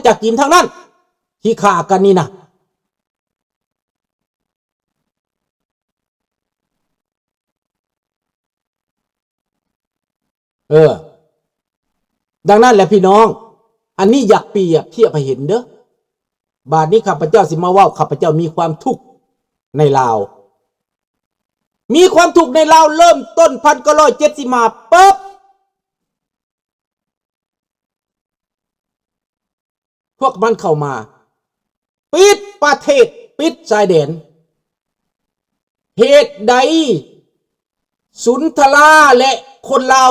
ຈາກຈີນທັງນັ້ນ ທີ່ຂ້າກັນນີ້ນະ. ເອີ ດັ່ງນັ້ນແຫຼະພີ່ນ້ອງ ອັນນີ້ຢາກປຽບທຽບໃຫ້ເຫັນເດີ້. ບາດນີ້ຂ້າພະເຈົ້າຊິມາເວົ້າ ຂ້າພະເຈົ້າມີຄວາມທຸກໃນລາວ ມີຄວາມທຸກໃນລາວ ເລີ່ມຕົ້ນພັນເກົ້າຮ້ອຍເຈັດສິບຫ້າ ປຶບ ພວກມັນເຂົ້າມາປິດປະເທດ ປິດຊາຍແດນ. ເຫດໃດສຸນທະລາ ແລະ ຄົນລາວ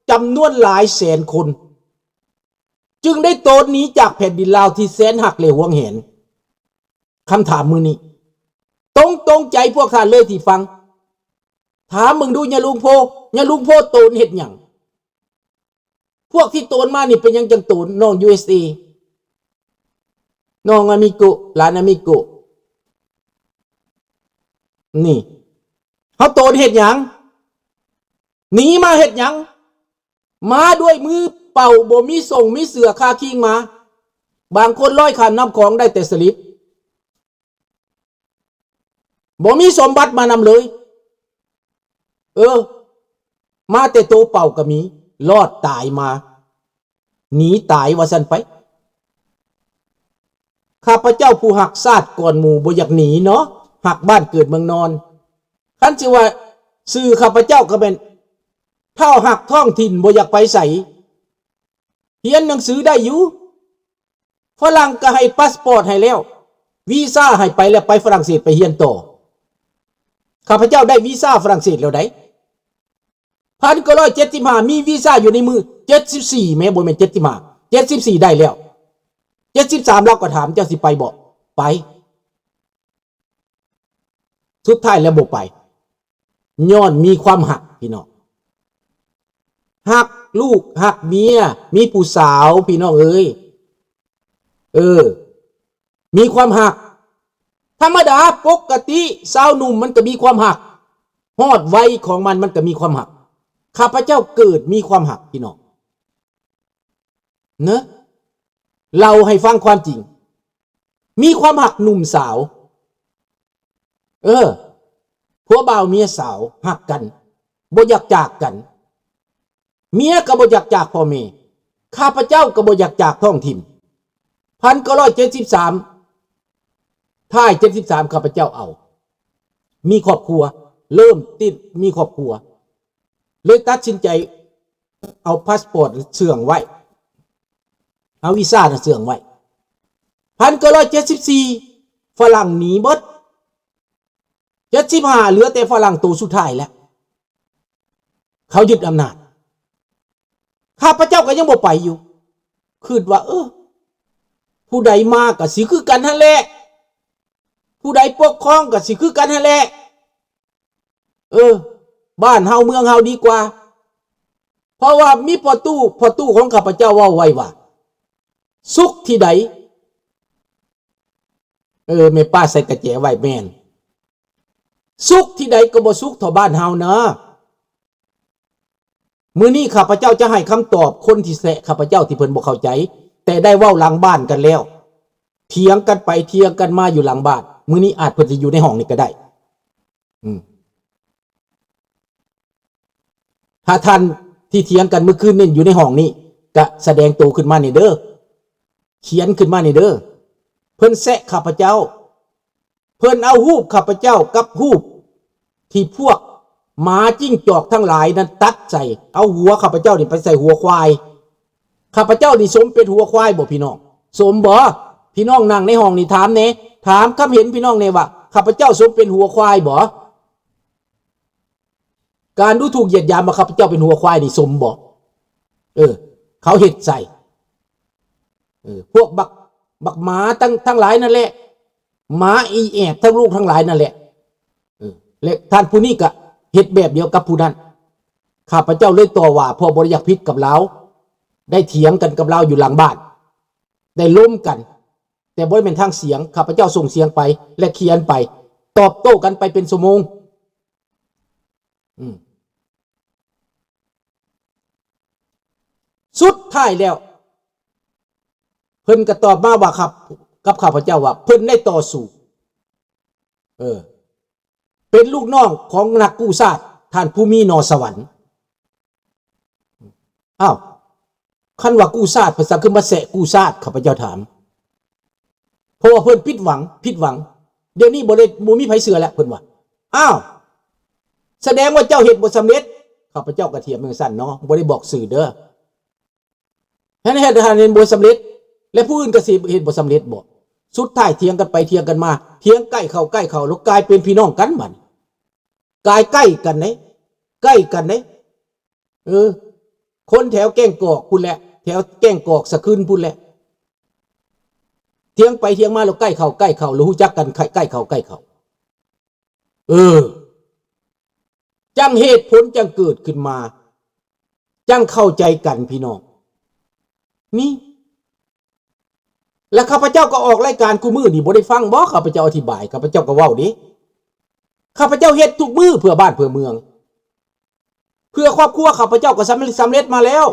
ຈຳນວນຫຼາຍແສນຄົນ ຈຶ່ງໄດ້ໂຕນໜີຈາກແຜ່ນດິນລາວທີ່ແສນຮັກ ແລະ ຫວງແຫນ? ຄຳຖາມມື້ນີ້ ຕົງ ຕົງໃຈພວກທ່ານເລີຍທີ່ຟັງ. ຖາມເບິ່ງດູ ຍາລຸງໂພ ຍາລຸງໂພໂຕນເຮັດຫຍັງ? ພວກທີ່ໂຕນມານີ້ເປັນຫຍັງຈັ່ງໂຕນ? ນ້ອງ ຢູເອສເອ ນ້ອງອາມິໂກ ຫຼານອາມິໂກ ນີ້ ເຮົາໂຕນເຮັດຫຍັງ? ໜີມາເຮັດຫຍັງ? ມາດ້ວຍມືເປົ່າ ບໍ່ມີສົ້ງມີເສື້ອຄາຄີງມາ. ບາງຄົນລອຍຂ້າມນ້ຳຂອງໄດ້ແຕ່ສະລິດ ບໍ່ມີສົມບັດມານຳເລີຍ. ເອີ ມາແຕ່ໂຕເປົ່າກໍມີ ລອດຕາຍມາ ໜີຕາຍວ່າຊັ້ນໄປ. ຂ້າພະເຈົ້າຜູ້ຮັກຊາດກ່ອນໝູ່ ບໍ່ຢາກໜີເນາະ ຮັກບ້ານເກີດເມືອງນອນ. ຄັນຊິວ່າຊື່ຂ້າພະເຈົ້າກໍແມ່ນ ທ້າວຮັກທ້ອງຖິ່ນ ບໍ່ຢາກໄປໃສ ຮຽນໜັງສືໄດ້ຢູ່. ຝຣັ່ງກໍໃຫ້ພາສປອດໃຫ້ແລ້ວ ວີຊາໃຫ້ໄປແລ້ວ ໄປຝຣັ່ງເສດໄປຮຽນຕໍ່. ຂ້າພະເຈົ້າໄດ້ວີຊາຝຣັ່ງເສດແລ້ວໃດ໋ ພັນເກົ້າຮ້ອຍເຈັດສິບຫ້າ ມີວີຊາຢູ່ໃນມື ເຈັດສິບສີ່ ແມ້ ບໍ່ແມ່ນເຈັດສິບຫ້າ ເຈັດສິບສີ່ ໄດ້ແລ້ວ ເຈັດສິບສາມ ລາວກໍຖາມ ເຈົ້າຊິໄປບໍ່? ໄປ. ສຸດທ້າຍແລ້ວບໍ່ໄປ ຍ້ອນມີຄວາມຮັກພີ່ນ້ອງ ຮັກລູກຮັກເມຍ ມີຜູ້ສາວພີ່ນ້ອງເອີຍ ເອີ ມີຄວາມຮັກ. ທຳມະດາປົກກະຕິຊາວໜຸ່ມມັນກໍມີຄວາມຮັກ ຮອດໄວຂອງມັນ ມັນກໍມີຄວາມຮັກ. ຂ້າພະເຈົ້າເກີດມີຄວາມຮັກພີ່ນ້ອງ ເນາະ ເລົ່າໃຫ້ຟັງຄວາມຈິງ ມີຄວາມຮັກໜຸ່ມສາວ ເອີ ຜົວບ່າວເມຍສາວຮັກກັນ ບໍ່ຢາກຈາກກັນ ເມຍກໍບໍ່ຢາກຈາກພໍ່ແມ່ ຂ້າພະເຈົ້າກໍບໍ່ຢາກຈາກທ້ອງຖິ່ນ. ພັນເກົ້າຮ້ອຍເຈັດສິບສາມ ທ້າຍເຈັດສິບສາມ ຂ້າພະເຈົ້າເອົາ ມີຄອບຄົວ ເລີ່ມຕິດມີຄອບຄົວ ເລີຍຕັດສິນໃຈເອົາພາສປອດເຊື່ອງໄວ້ ເອົາວີຊານະເຊື່ອງໄວ້. ພັນເກົ້າຮ້ອຍເຈັດສິບສີ່ ຝຣັ່ງໜີເບິດ ເຈັດສິບຫ້າ ເຫຼືອແຕ່ຝຣັ່ງໂຕສຸດທ້າຍແລ້ວ ເຂົາຍຶດອຳນາດ. ຂ້າພະເຈົ້າກໍຍັງບໍ່ໄປຢູ່ ຄິດວ່າ ເອີ ຜູ້ໃດມາກໍຊິຄືກັນຫັ້ນແຫຼະ ຜູ້ໃດປົກຄອງກໍຊິຄືກັນຫັ້ນແຫຼະ ເອີ ບ້ານເຮົາເມືອງເຮົາດີກວ່າ. ເພາະວ່າມີພໍ່ຕູ້ ພໍ່ຕູ້ຂອງຂ້າພະເຈົ້າເວົ້າໄວ້ວ່າ ສຸກທີ່ໃດ ເອີ ແມ່ປ້າໃສ່ກະແຈໄວ້ ແມ່ນ ສຸກທີ່ໃດກໍບໍ່ສຸກເທົ່າບ້ານເຮົານະ. ມື້ນີ້ຂ້າພະເຈົ້າຈະໃຫ້ຄຳຕອບຄົນທີ່ແຊະຂ້າພະເຈົ້າ ທີ່ເພິ່ນບໍ່ເຂົ້າໃຈ ແຕ່ໄດ້ເວົ້າຫຼັງບ້ານກັນແລ້ວ ຖຽງກັນໄປຖຽງກັນມາຢູ່ຫຼັງບ້ານ. ມື້ນີ້ອາດເພິ່ນຊິຢູ່ໃນຫ້ອງນີ້ກໍໄດ້ ອືມ ຖ້າທ່ານທີ່ຖຽງກັນມື້ຄືນນີ້ຢູ່ໃນຫ້ອງນີ້ ກະສະແດງໂຕຂຶ້ນມານີ້ເດີ້ ຂຽນຂຶ້ນມານີ້ເດີ້. ເພິ່ນແຊະຂ້າພະເຈົ້າ ເພິ່ນເອົາຮູບຂ້າພະເຈົ້າກັບຮູບທີ່ພວກໝາຈິ້ງຈອກທັງຫຼາຍນັ້ນຕັດໃສ່ ເອົາຫົວຂ້າພະເຈົ້ານີ້ໄປໃສ່ຫົວຄວາຍ. ຂ້າພະເຈົ້ານີ້ສົມເປັນຫົວຄວາຍບໍ່ພີ່ນ້ອງ? ສົມບໍ່? ພີ່ນ້ອງນັ່ງໃນຫ້ອງນີ້ຖາມແດ່ ຖາມຄຳເຫັນພີ່ນ້ອງແດ່ວ່າ ຂ້າພະເຈົ້າສົມເປັນຫົວຄວາຍບໍ່? ການດູຖູກຢຽດຫຍາມວ່າຂ້າພະເຈົ້າເປັນຫົວຄວາຍນີ້ສົມບໍ່? ເອີ ເຂົາເຮັດໃສ່ ເອີ ພວກບັກ ບັກໝາທັງ ທັງຫຼາຍນັ້ນແຫຼະ ໝາອີແອບທັງລູກທັງຫຼາຍນັ້ນແຫຼະ ເອີ ແລະທ່ານຜູ້ນີ້ກະເຮັດແບບດຽວກັບຜູ້ນັ້ນ. ຂ້າພະເຈົ້າເລີຍຕໍ່ວ່າ ເພາະບໍ່ໄດ້ຢາກຜິດກັບລາວ ໄດ້ຖຽງກັນກັບລາວຢູ່ຫຼັງບ້ານ ໄດ້ລົມກັນ ແຕ່ບໍ່ໄດ້ແມ່ນທາງສຽງ. ຂ້າພະເຈົ້າສົ່ງສຽງໄປ ແລະ ຂຽນໄປ ຕອບໂຕ້ກັນໄປເປັນຊົ່ວໂມງ. ອືມ ສຸດທ້າຍແລ້ວ ພິ່ນກໍຕອບມາວ່າ ກັບ ກັບຂ້າພະເຈົ້າວ່າ ເພິ່ນໄດ້ຕໍ່ສູ້ ເອີ ເປັນລູກນ້ອງຂອງນັກກູ້ຊາດ ທ່ານພູມີ ໜໍສະຫວັນ. ອ້າວ ຄັນວ່າກູ້ຊາດ ເພິ່ນສັກຄືມາແຊະກູ້ຊາດ ຂ້າພະເຈົ້າຖາມ. ເພາະວ່າເພິ່ນຜິດຫວັງ ຜິດຫວັງ ດຽວນີ້ບໍ່ໄດ້ ບໍ່ມີໃຜເຊື່ອແລ້ວ ເພິ່ນວ່າ. ອ້າວ ສະແດງວ່າເຈົ້າເຮັດບໍ່ສຳເລັດ. ຂ້າພະເຈົ້າກໍຖຽມຈັ່ງຊັ້ນເນາະ ບໍ່ໄດ້ບອກຊື່ເດີ. ເຮັດ ເຮັດ ເຮັດ ເຮັດບໍ່ສຳເລັດ ແລະຜູ້ອື່ນກໍຊິເຮັດບໍ່ສຳເລັດບໍ? ສຸດທ້າຍຖຽງກັນໄປຖຽງກັນມາ ຖຽງໃກ້ເຂົ້າໃກ້ເຂົ້າ ແລ້ວກາຍເປັນພີ່ນ້ອງກັນບັດນີ້ ກາຍໃກ້ກັນເດ້ ໃກ້ກັນເດ້. ເອີ ຄົນແຖວແກ້ງກອກພຸ້ນແຫຼະ ແຖວແກ້ງກອກສະຂືນພຸ້ນແຫຼະ ຖຽງໄປຖຽງມາ ແລ້ວໃກ້ເຂົ້າໃກ້ເຂົ້າ ແລ້ວຮູ້ຈັກກັນໃກ້ເຂົ້າໃກ້ເຂົ້າ. ເອີ ຈັ່ງເຫດຜົນຈັ່ງເກີດຂຶ້ນມາ ຈັ່ງເຂົ້າໃຈກັນພີ່ນ້ອງ ນີ້. ແລະຂ້າພະເຈົ້າກໍອອກລາຍການຄູ່ມື້ນີ້ ບໍ່ໄດ້ຟັງບໍ ຂ້າພະເຈົ້າອະທິບາຍ? ຂ້າພະເຈົ້າກໍເວົ້າເດ້ ຂ້າພະເຈົ້າເຮັດທຸກມື້ເພື່ອບ້ານເພື່ອເມືອງ ເພື່ອຄອບຄົວຂ້າພະເຈົ້າກໍສຳເລັດ ສຳເລັດມາແລ້ວ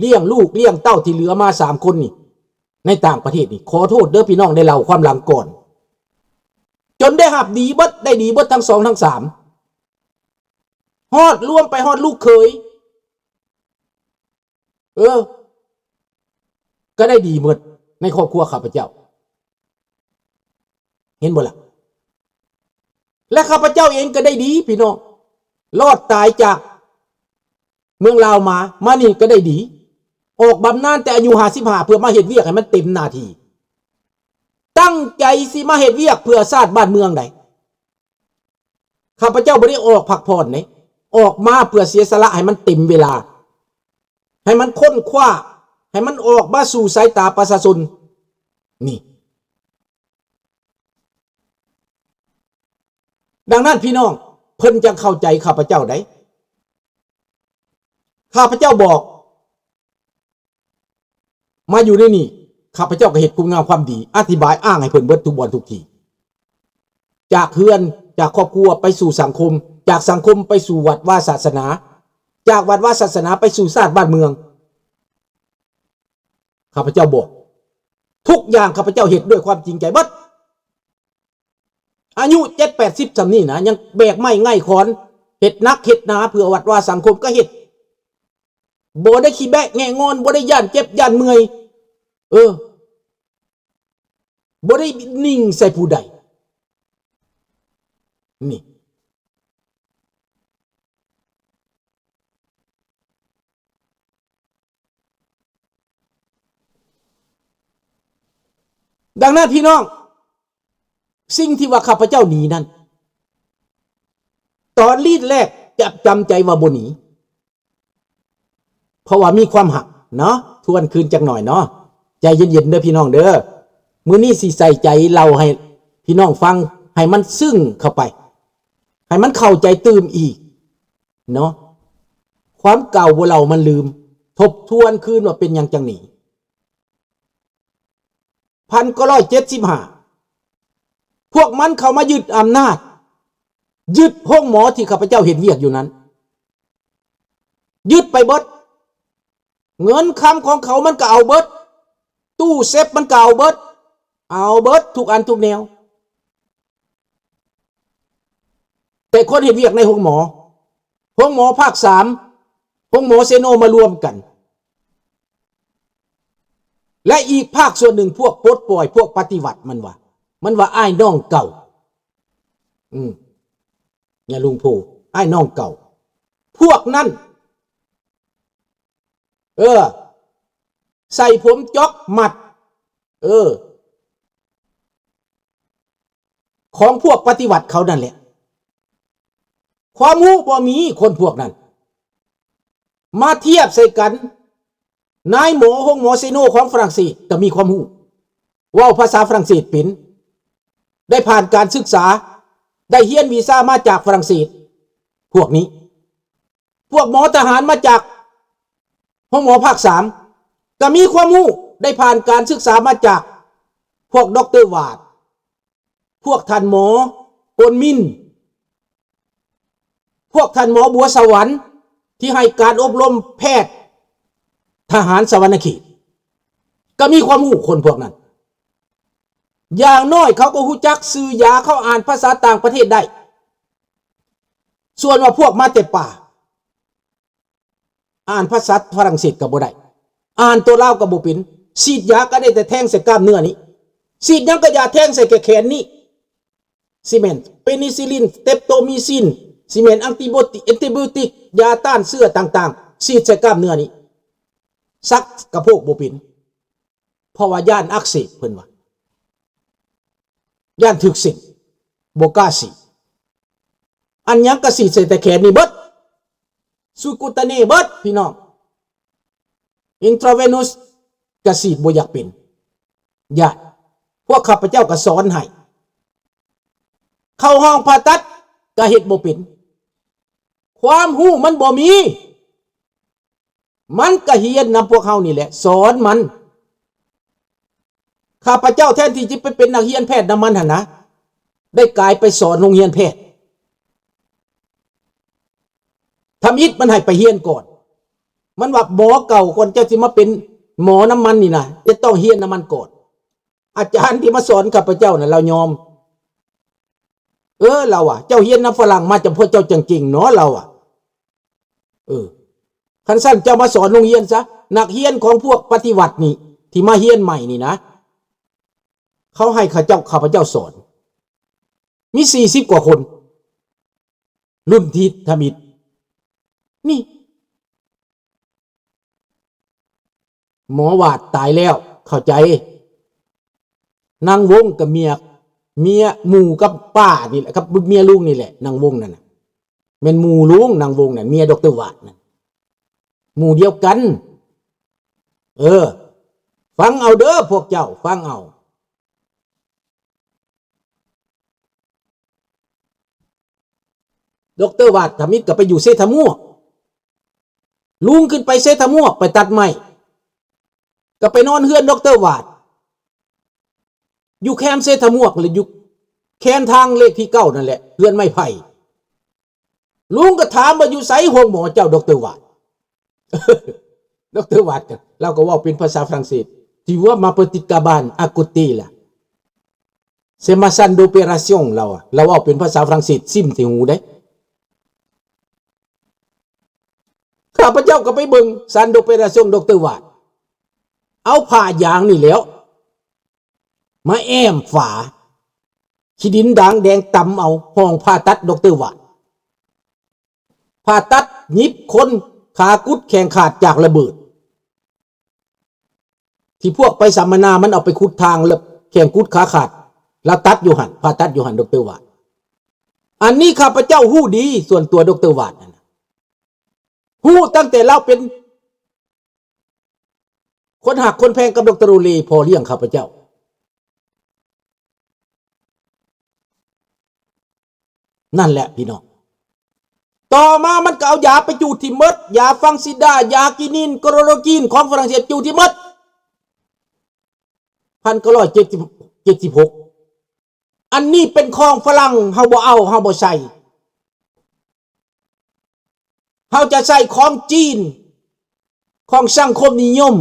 ລ້ຽງລູກລ້ຽງເຕົ້າທີ່ເຫຼືອມາສາມຄົນນີ້ ໃນຕ່າງປະເທດນີ້. ຂໍໂທດເດີພີ່ນ້ອງ ໄດ້ເລົ່າຄວາມຫຼັງກ່ອນ ຈົນໄດ້ຮັບດີເບິດ ໄດ້ດີເບິດທັງສອງທັງສາມ ຮອດລວມໄປຮອດລູກເຂີຍ ເອີ ກໍໄດ້ດີເບິດໃນຄອບຄົວຂ້າພະເຈົ້າ ເຫັນບໍ່ລະ? ແລະຂ້າພະເຈົ້າເອງກໍໄດ້ດີພີ່ນ້ອງ ລອດຕາຍຈາກເມືອງລາວມາ ມານີ້ກໍໄດ້ດີ ອອກບຳນານແຕ່ອາຍຸຫ້າສິບຫ້າ ເພື່ອມາເຮັດວຽກໃຫ້ມັນເຕັມໜ້າທີ່ ຕັ້ງໃຈຊິມາເຮັດວຽກເພື່ອຊາດບ້ານເມືອງໃດ. ຂ້າພະເຈົ້າບໍ່ໄດ້ອອກພັກຜ່ອນເດ້ ອອກມາເພື່ອເສຍສະຫຼະໃຫ້ມັນເຕັມເວລາ ໃຫ້ມັນຄົ້ນຄວ້າ ໃຫ້ມັນອອກມາສູ່ສາຍຕາປະຊາຊົນນີ້. ດັ່ງນັ້ນພີ່ນ້ອງ ເພິ່ນຈັ່ງເຂົ້າໃຈຂ້າພະເຈົ້າໄດ໋ ຂ້າພະເຈົ້າບອກ ມາຢູ່ໃນນີ້ ຂ້າພະເຈົ້າກໍເຮັດຄຸນງາມຄວາມດີ ອະທິບາຍອ້າງໃຫ້ເພິ່ນເບິດທຸກບ່ອນທຸກທີ່ ຈາກເຮືອນ ຈາກຄອບຄົວໄປສູ່ສັງຄົມ ຈາກສັງຄົມໄປສູ່ວັດວາສາສະໜາ ຈາກວັດວາສາສະໜາໄປສູ່ຊາດບ້ານເມືອງ. ຂ້າພະເຈົ້າບອກ ທຸກຢ່າງຂ້າພະເຈົ້າເຮັດດ້ວຍຄວາມຈິງໃຈເບິດ. ອາຍຸເຈັດແປດສິບຊ່ຳນີ້ນະ ຍັງແບກໄມ້ໄງ້ຂອນ ເຮັດໜັກເຮັດໜາເພື່ອວັດວາສັງຄົມກໍເຮັດ ບໍ່ໄດ້ຂີ້ແບະແງະງອນ ບໍ່ໄດ້ຢ້ານເຈັບຢ້ານເມື່ອຍ ເອີ ບໍ່ໄດ້ນິ່ງໃສ່ຜູ້ໃດ ນີ້. ດັ່ງນັ້ນພີ່ນ້ອງ ສິ່ງທີ່ວ່າຂ້າພະເຈົ້າໜີນັ້ນ ຕອນລີດແລກຈະຈຳໃຈວ່າບໍ່ໜີ ເພາະວ່າມີຄວາມຮັກເນາະ ທວນຄືນຈັກໜ່ອຍເນາະ ໃຈເຢັນໆເດີພີ່ນ້ອງເດີ. ມື້ນີ້ຊິໃສ່ໃຈເລົ່າໃຫ້ພີ່ນ້ອງຟັງ ໃຫ້ມັນຊຶ້ງເຂົ້າໄປ ໃຫ້ມັນເຂົ້າໃຈຕື່ມອີກເນາະ. ຄວາມເກົ່າບໍ່ເລົ່າມັນລືມ ທົບທວນຄືນວ່າເປັນຫຍັງຈັ່ງໜີ. ພັນເກົ້າຮ້ອຍເຈັດສິບຫ້າ ພວກມັນເຂົ້າມາຍຶດອຳນາດ ຍຶດໂຮງໝໍທີ່ຂ້າພະເຈົ້າເຮັດວຽກຢູ່ນັ້ນ ຍຶດໄປເບິດ ເງິນຄຳຂອງເຂົາມັນກໍເອົາເບິດ ຕູ້ເຊັບມັນກໍເອົາເບິດ ເອົາເບິດທຸກອັນທຸກແນວ. ແຕ່ຄົນເຮັດວຽກໃນໂຮງໝໍ ໂຮງໝໍພາກສາມ ໂຮງໝໍເຊໂນມາລວມກັນ ແລະອີກພາກສ່ວນໜຶ່ງພວກປົດປ່ອຍ ພວກປະຕິວັດ ມັນວ່າ ມັນວ່າອ້າຍນ້ອງເກົ່າ ອືມ ຍາລຸງໂພ ອ້າຍນ້ອງເກົ່າ ພວກນັ້ນ ເອີ ໃສ່ຜົມຈອກມັດ ເອີ ຂອງພວກປະຕິວັດເຂົານັ້ນແຫຼະ ຄວາມຮູ້ບໍ່ມີຄົນພວກນັ້ນ ມາທຽບໃສ່ກັນ ນາຍໝໍໂຮງໝໍເຊໂນຂອງຝຣັ່ງເສດກໍມີຄວາມຮູ້ ເວົ້າພາສາຝຣັ່ງເສດເປັນ ໄດ້ຜ່ານການສຶກສາ ໄດ້ຮຽນວີຊາມາຈາກຝຣັ່ງເສດ ພວກນີ້ ພວກໝໍທະຫານມາຈາກໂຮງໝໍພາກສາມ ກໍມີຄວາມຮູ້ ໄດ້ຜ່ານການສຶກສາມາຈາກພວກດັອກເຕີ ຫວາດ ພວກທ່ານໝໍ ໂກນມິນ ພວກທ່ານໝໍ ບົວສະຫວັນ ທີ່ໃຫ້ການອົບຮົມແພດທະຫານສະຫວັນນະເຂດ. ກໍມີຄວາມຮູ້ຄົນພວກນັ້ນ. ຢ່າງໜ້ອຍເຂົາກໍຮູ້ຈັກຊື່ຢາ, ເຂົາອ່ານພາສາຕ່າງປະເທດໄດ້. ສ່ວນວ່າພວກມາແຕ່ປ່າ, ອ່ານພາສາຝຣັ່ງເສດກໍບໍ່ໄດ້, ອ່ານຕົວລາວກໍບໍ່ເປັນ. ສີດຢາກໍໄດ້ແຕ່ແທງໃສ່ກ້າມເນື້ອນີ້, ສີດຫຍັງກໍຢາແທງໃສ່ແຂນນີ້. ຊິແມ່ນເປນິຊິລິນ, ສະເຕັບໂຕມິຊິນ, ຊິແມ່ນແອັນຕິໂບຕິກ, ແອັນຕິໂບຕິກ, ຢາຕ້ານເຊື້ອຕ່າງໆ, ສີດໃສ່ກ້າມເນື້ອນີ້. ສັກກະໂພກບໍ່ເປັນ, ເພາະວ່າຢ້ານອັກເສບ, ເພິ່ນວ່າຢ້ານຖືກເສັ້ນ, ບໍ່ກ້າສີດ. ອັນຫຍັງກະສີດໃສ່ແຕ່ແຂນນີ້ເບິດ, ຊູກູຕາເນເບິດ ພີ່ນ້ອງ. ອິນທຣາເວນູສກະສີດບໍ່ຢາກເປັນ, ຢ້ານ. ພວກຂ້າພະເຈົ້າກະສອນໃຫ້, ເຂົ້າຫ້ອງຜ່າຕັດກະເຮັດບໍ່ເປັນ, ຄວາມຮູ້ມັນບໍ່ມີ. ມັນກະຮຽນນຳພວກເຮົານີ້ແຫຼະ, ສອນມັນ. ຂ້າພະເຈົ້າແທນທີ່ຈະໄປເປັນນັກຮຽນແພດນຳມັນຫັ້ນນະ, ໄດ້ກາຍໄປສອນໂຮງຮຽນແພດ. ທຳອິດມັນໃຫ້ໄປຮຽນກ່ອນ, ມັນວ່າໝໍເກົ່າກ່ອນເຈົ້າຊິມາເປັນໝໍນຳມັນນີ້ນະ, ຈະຕ້ອງຮຽນນຳມັນກ່ອນ. ອາຈານທີ່ມາສອນຂ້າພະເຈົ້ານະ ລາວຍອມ. ເອີ ລາວວ່າ ເຈົ້າຮຽນນຳຝຣັ່ງມາ ຈັ່ງພວກເຈົ້າຈັ່ງເກັ່ງເນາະ ລາວວ່າ. ເອີ ຄັນຊັ້ນເຈົ້າມາສອນໂຮງຮຽນຊະ, ນັກຮຽນຂອງພວກປະຕິວັດນີ້ ທີ່ມາຮຽນໃໝ່ນີ້ນະ, ເຂົາໃຫ້ຂ້າເຈົ້າ, ຂ້າພະເຈົ້າສອນ, ມີສີ່ສິບກວ່າຄົນ, ລຸ້ນທີ່ທຳອິດນີ້. ໝໍຫວາດຕາຍແລ້ວ ເຂົ້າໃຈ. ນາງວົງກັບເມຍ, ເມຍ ໝູ່ກັບປ້ານີ້ແຫຼະ, ກັບເມຍລຸງນີ້ແຫຼະ, ນາງວົງນັ້ນນະ. ແມ່ນໝູ່ລຸງ, ນາງວົງນັ້ນ, ເມຍດັອກເຕີຫວາດນັ້ນ, ໝູ່ດຽວກັນ. ເອີ ຟັງເອົາເດີພວກເຈົ້າ, ຟັງເອົາ. ດອກເຕີຫວາດທຳອິດກໍໄປຢູ່ເຊທະມົວ, ລຸງຂຶ້ນໄປເຊທະມົວ ໄປຕັດໄມ້, ກໍໄປນອນເຮືອນດອກເຕີຫວາດ ຢູ່ແຄມເຊທະມົວ ຫຼື ຢູ່ແຄມທາງເລກທີເກົ້ານັ້ນແຫຼະ, ເຮືອນໄມ້ໄຜ່. ລຸງກໍຖາມວ່າ ຢູ່ໃສໂຮງໝໍເຈົ້າ ດອກເຕີຫວາດ? ດອກເຕີຫວາດກໍ ລາວກໍເວົ້າເປັນພາສາຝຣັ່ງເສດ, Tu vois ma petite cabane à côté là, c'est ma salle d'opération, ລາວວ່າ, ລາວເວົ້າເປັນພາສາຝຣັ່ງເສດ, ຊິມໃສ່ຫູເດ້. ຂ້າພະເຈົ້າກໍໄປເບິ່ງ salle d'opération ດອກເຕີຫວາດ, ເອົາຜ້າຢາງນີ້ແຫຼ້ວ ມາແອ້ມຝາ, ຂີ້ດິນດາງແດງຕຳເອົາຫ້ອງຜ່າຕັດດອກເຕີຫວາດ. ຜ່າຕັດຫຍິບຄົນ ຂາກຸດແຂງຂາດຈາກລະເບີດ ທີ່ພວກໄປສຳມະນາ ມັນເອົາໄປຂຸດທາງ ແລ້ວແຂງກຸດຂາຂາດ, ລາວຕັດຢູ່ຫັ້ນ, ຜ່າຕັດຢູ່ຫັ້ນ ດອກເຕີຫວາດ. ອັນນີ້ຂ້າພະເຈົ້າຮູ້ດີ ສ່ວນຕົວດອກເຕີຫວາດນັ້ນນະ, ຮູ້ຕັ້ງແຕ່ລາວເປັນ ຄົນຮັກຄົນແພງກັບດອກເຕີໂຣເລ ພໍ່ລ້ຽງຂ້າພະເຈົ້າ. ນັ້ນແຫຼະພີ່ນ້ອງ, ຕໍ່ມາມັນກໍເອົາຢາໄປຈູດຖິ້ມໝົດ, ຢາຟັງຊິດາ, ຢາກີນິນ, ໂຄໂຣໂລກີນ ຂອງຝຣັ່ງເສດ ຈູດຖິ້ມໝົດ. ພັນເກົ້າຮ້ອຍເຈັດສິບ ເຈັດສິບຫົກ. ອັນນີ້ເປັນຂອງຝຣັ່ງ, ເຮົາບໍ່ເອົາ, ເຮົາບໍ່ໃສ່. ເຮົາຈະໃຊ້ຂອງຈີນ, ຂອງສັງຄົມນິຍົມ.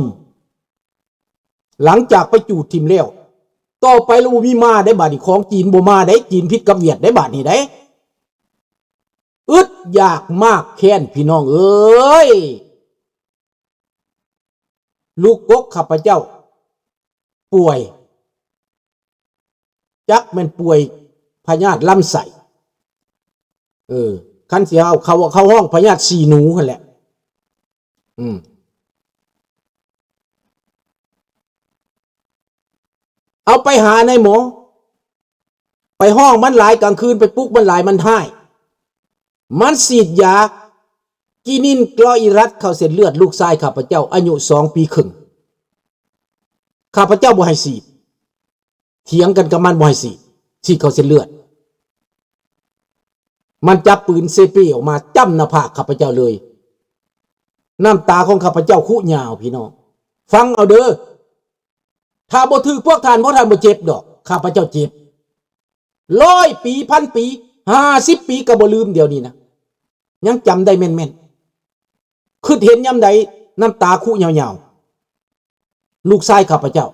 ຫຼັງຈາກໄປຈູດຖິ້ມແລ້ວ, ຕໍ່ໄປລະບໍ່ມີມາໄດ້ບາດນີ້, ຂອງຈີນບໍ່ມາໄດ້, ຈີນຜິດກັບຫວຽດໄດ້ບາດນີ້ໄດ໋. ອຶດຢາກມາກແຄ້ນ ພີ່ນ້ອງເອີຍ. ລູກກົກຂ້າພະເຈົ້າປ່ວຍ, ຈັກແມ່ນປ່ວຍພະຍາດລຳໄສ້. ເອີ ຄັນຊິເອົາ ເຂົາ ເຂົາຮ້ອງພະຍາດຂີ້ໜູຫັ້ນແຫຼະ. ອືມ ເອົາໄປຫານາຍໝໍ, ໄປຮ້ອງມັນຫຼາຍ, ກາງຄືນໄປປຸກມັນຫຼາຍ, ມັນຮ້າຍ. ມັນສີດຢາກີນິນກລໍອີຣັດເຂົ້າເສັ້ນເລືອດລູກຊາຍຂ້າພະເຈົ້າ ອາຍຸສອງປີເຄິ່ງ. ຂ້າພະເຈົ້າບໍ່ໃຫ້ສີດ, ຖຽງກັນກັບມັນບໍ່ໃຫ້ສີດ, ສີດເຂົ້າເສັ້ນເລືອດ. ມັນຈັບປືນເຊເປອອກມາຈ້ຳໜ້າຜາກຂ້າພະເຈົ້າເລີຍ. ນ້ຳຕາຂອງຂ້າພະເຈົ້າຄຸຍາວ ພີ່ນ້ອງ. ຟັງເອົາເດີ, ຖ້າບໍ່ຖືກພວກທ່ານ, ພວກທ່ານບໍ່ເຈັບດອກ, ຂ້າພະເຈົ້າເຈັບ. ຮ້ອຍປີ, ພັນປີ, ຫ້າສິບປີກໍບໍ່ລືມ, ດຽວນີ້ນະ ຍັງຈຳໄດ້ແມ່ນໆ. ຄິດເຫັນຍາມໃດ ນ້ຳຕາຄຸຍາວໆ. ລູກຊາຍຂ້າພະເຈົ້າ